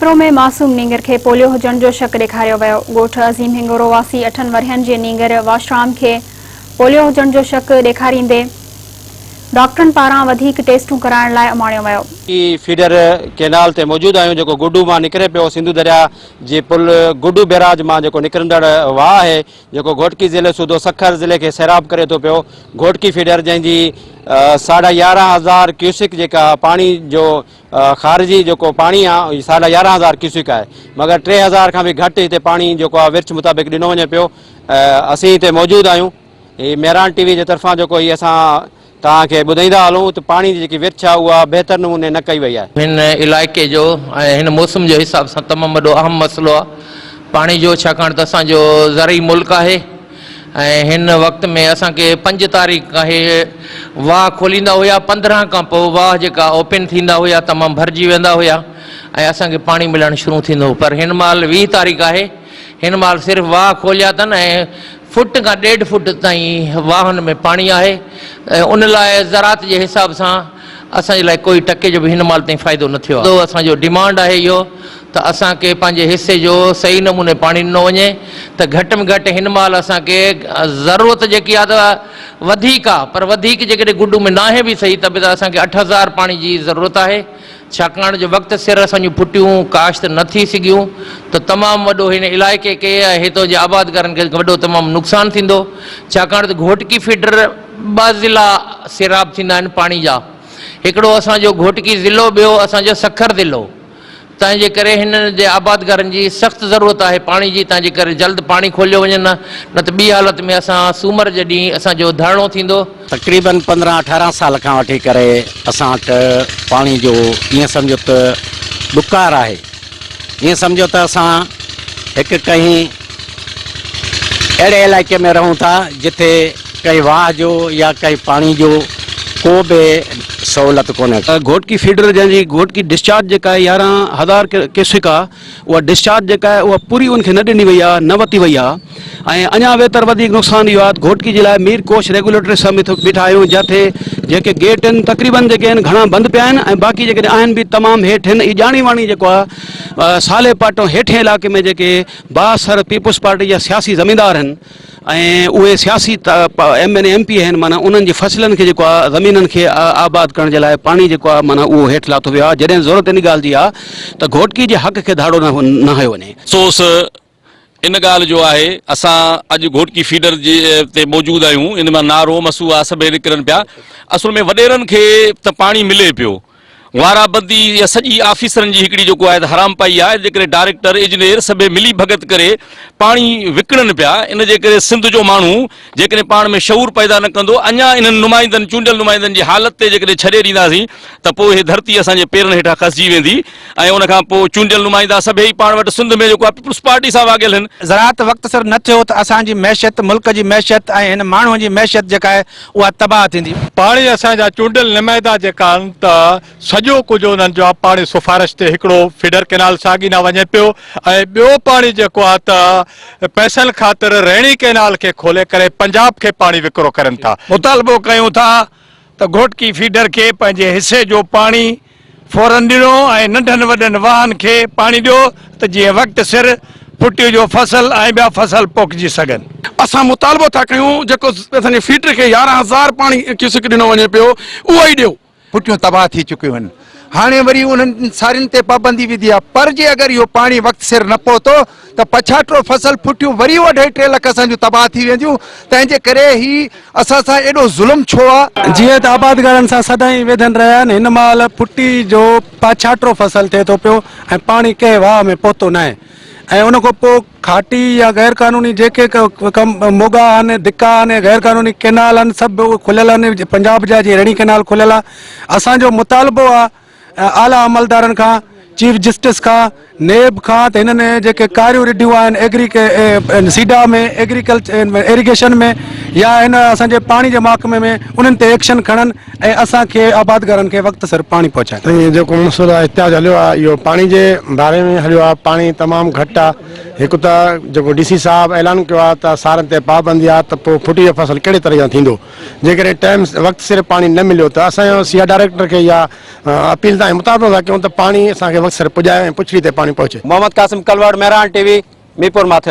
کپرو ۾ معصوم نينگر کي پوليو هجڻ جو شڪ ڏيکاريو ويو، ڳوٺ عظيم هنڱورو واسي اٺن ورهين جي نينگر واشرام کي پوليو هجڻ جو شڪ ڏيکاريندي ڊاڪٽرن پاران وڌيڪ ٽيسٽون ڪرائڻ لاء اماڻيو ويو. فيڊر ڪينال تي موجود آهيون جيڪو گڊو مان نڪري پيو سنڌو درياء جي پل گڊو بيراج مان جيڪو نڪرندڙ واهه آهي جيڪو گهوٽڪي ضلعي سوڌو سکر ضلعي کي سيراب ڪري ٿو پيو گهوٽڪي فيڊر جنهن جي ساڍا 11000 ڪيوسڪ جيڪا پاڻي جو خارجي جيڪو پاڻي آهي 11500 ڪيوسڪ آهي مگر 3000 کان به گهٽ هتي پاڻي جيڪو آهي ورڇ مطابق ڏنو وڃي پيو اسين هتي موجود آهيون هي مهراڻ ٽي وي جي طرفان جيڪو هي اسان توهان کي ٻڌائيندا هلون ته پاڻي جي جيڪي ورڇ آهي اها بهتر نموني نه ڪئي وئي آهي. هن علائقي جو ۽ هن موسم جي حساب سان تمام وڏو اهم مسئلو آهي پاڻي جو ڇاڪاڻ ته اسان جو زرعي ملڪ آهي ۽ هن وقت ۾ اسان کي پنج تاريخ کان هي واهه کوليندا هيا 15 کان پوء واهه جيڪا اوپن ٿيندا هيا تمام ڀرجي ويندا هيا ۽ اسان کي پاڻي ملڻ شروع ٿيندو هو پر هن مهل 20 تاريخ آهي هن مهل صرف واهه کوليا اٿن ۽ فٽ کان ڏيڍ فٽ تائين واهن ۾ پاڻي آهي ۽ ان لاء زراعت جي حساب سان اسان جي لاء ڪوئي ٽڪي جو به هن مهل تائين فائدو نه ٿيو آهي. اسان جو ڊيمانڊ آهي اهو ته اسان کي پنهنجي حصي جو صحيح نموني پاڻي ڏنو وڃي ته گهٽ ۾ گهٽ هن مهل اسان کي ضرورت جيڪي آهي ته وڌيڪ آهي پر وڌيڪ جيڪڏهن گڊو ۾ ناهي به صحيح ته به اسان کي 8000 پاڻي جي ضرورت آهي. ڇاڪاڻ جو وقت سر اسان جون ڦٽيون ڪاشت نه ٿي سگهيون ته تمام وڏو هن علائقي کي ۽ هتو جي آبادگارن کي وڏو تمام نقصان ٿيندو ڇاڪاڻ ته گهوٽڪي فيڊر ٻه ضلعا سيراب ٿيندا آهن پاڻي جا هڪڙو اسان جو گهوٽڪي ضلعو ٻيو اسان جو سکر ضلعو تنهن جي ڪري هن جي آبادگارن جي سخت ضرورت آهي پاڻي جي تنهن جي ڪري جلد پاڻي کوليو وڃي نه نه ته ٻي حالت ۾ اسان سومر جي ڏينهن اسان جو ڌرڻو ٿيندو. تقريبن 15 18 سال کان وٺي ڪري اسان وٽ پاڻي جو ائين سمجهو ته ڏڪار آهي. ائين سمجهو ته اسان هڪ ڪنهن اهڙي علائقي ۾ رهون ٿا جتي ڪنهن واهه جو يا ڪنهن پاڻي جو ڪو به سهولت ڪونهي. گهوٽڪي فيڊر جنهن جي گهوٽڪي ڊسچارج جيڪا آهي 11000 ڪيوسڪ آهي اها ڊسچارج جيڪا آهي اها پوري ان کي نه ڏني وئي آهي نه وتي وئي آهي ۽ اڃا ويتر وڌيڪ نقصان اهو آهي ته گهوٽڪي جي لاء مير ڪوش ريگوليٽري سان به بيٺا آهيون جتي جيڪي گيٽ آهن تقريبن جيڪي آهن گهڻا بند پيا آهن ۽ باقي جيڪڏهن آهن به تمام هيٺ آهن اهي ڄاڻي واڻي جيڪو آهي صالح پاٽو هيٺين علائقي ۾ جيڪي بااثر پيپلز پارٽي جا سياسي زميندار آهن ۽ اهي سياسي M N A M P آهن معنيٰ انهن جي فصلن کي جيڪو آهي زمينن کي آباد ڪرڻ جي لاء پاڻي جيڪو آهي معنيٰ اهو هيٺ لاٿو ويو آهي جڏهن ضرورت ان ڳالهه جي آهي ته گهوٽڪي جي حق کي ڌاڙو نه هنيو وڃي. افسوس ان ڳالهه جو آهي اسان اڄ گهوٽڪي فيڊر جي تي موجود آهيون ان مان نارو مسوها سڀئي نڪرن پيا اصل ۾ وڏيرن کي ته پاڻي ملي پيو وارا بدي يا سڄي آفيسرن جي هڪڙي جيڪو آهي ته حرام پائي آهي ان جي ڪري ڊائريڪٽر اجنير سڀئي ملي ڀڳت ڪري پاڻي وڪڻن پيا ان جي ڪري سنڌ جو ماڻهو جيڪڏهن پاڻ ۾ شعور پيدا نه ڪندو اڃا انهن نمائندن چونڊيل نمائندن جي حالت تي جيڪڏهن ڇڏي ڏينداسين ته پوء هي ڌرتي اسان جي پيرن هيٺان کسجي ويندي ۽ ان کان پوء چونڊيل نمائندا سڀئي پاڻ وٽ سنڌ ۾ جيڪو آهي پيپلز پارٽي سان واڳيل هن. زراعت وقت سر نه ٿيو ته اسان جي معيشت، ملڪ جي معيشت ۽ هن ماڻهوء جي معيشت جيڪا آهي اها تباهه ٿيندي. پاڻي اسان جا چونڊيل نمائندا جيڪا آهن ته سڄو ڪجهه انهن جو آهي پاڻي سفارش تي هڪڙو فيڊر ڪينال ساڳي نه وڃي پيو ۽ ٻيو پاڻي جيڪو آهي ته پئسن خاطر ريڻي ڪينال کي کولي ڪري پنجاب کي پاڻي وڪرو ڪرين ٿا. مطالبو ڪيون ٿا ته گهوٽڪي فيڊر کي پنهنجي حصي جو پاڻي فورن ڏنو ۽ ننڍن وڏن واهن کي پاڻي ڏيو ته جيئن وقت سر ڦٽيء جو فصل ۽ ٻيا فصل پوکجي سگهن. اسان مطالبو ٿا ڪيون جيڪو اسان جي فيڊر کي 11000 پاڻي ڪيوسڪ ڏنو وڃي پيو اهو ئي ڏيو. ڦٽيون تباهه ٿي چڪيون آهن هاڻي وري انهن سارين تي پابندي وڌي آهي پر جي اگر اهو پاڻي وقت سر نه پهتو ته پڇاٽو فصل ڦٽيون وري اڍائي ٽي لک اسان جون تباهه ٿي وينديون تنهن جي ڪري هي اسان سان ايڏو ظلم ڇو آ؟ جيئن ته آبادگارن سان سدائين ويڌن رهيا آهن، هن مهل ڦٽي جو پاڇاٽو فصل ٿئي ٿو پيو ۽ پاڻي ڪنهن واهه ۾ پهتو ناهي ۽ ان کان پوء کاٽي يا غير قانوني جيڪي ڪم موڳا آهن، ڌڪا آهن، غير قانوني ڪينال آهن سڀ کليل آهن، پنجاب جا جيئن ريڻي ڪينال کليل آهي، اسان جو مطالبو آهي اعليٰ عملدارن کان، چيف جسٽس کان، نيب کان ته هنن جيڪي ڪاريون رڍيون آهن ايگري سيڊا ۾ ايگريڪلچر ايريگيشن ۾ يا هن اسان جي پاڻي جي محڪمي ۾ انهن تي ايڪشن کڻن ۽ اسان کي آبادگارن کي وقت سر پاڻي پهچائن. سائين جيڪو مسئلو احتجاج هليو آهي اهو پاڻي جي باري ۾ هليو آهي پاڻي تمام گهٽ آهي هڪ ته جيڪو ڊي سي صاحب اعلان ڪيو آهي ته سارن تي پابندي آهي ته پوء ڦٽي جو فصل ڪهڙي طرح سان ٿيندو جيڪڏهن ٽائيم وقت سر پاڻي نه مليو ته اسان جو سي آر ڊائريڪٽر کي اها اپيل ٿا ۽ مطالبو ٿا ڪيون ته پاڻي اسان کي وقت. وقت سر پڄايو ۽ پڇڙي تي پاڻي پهچي. Muhammad Qasim Kalwar, Mehran T V, Mirpur Mathelo.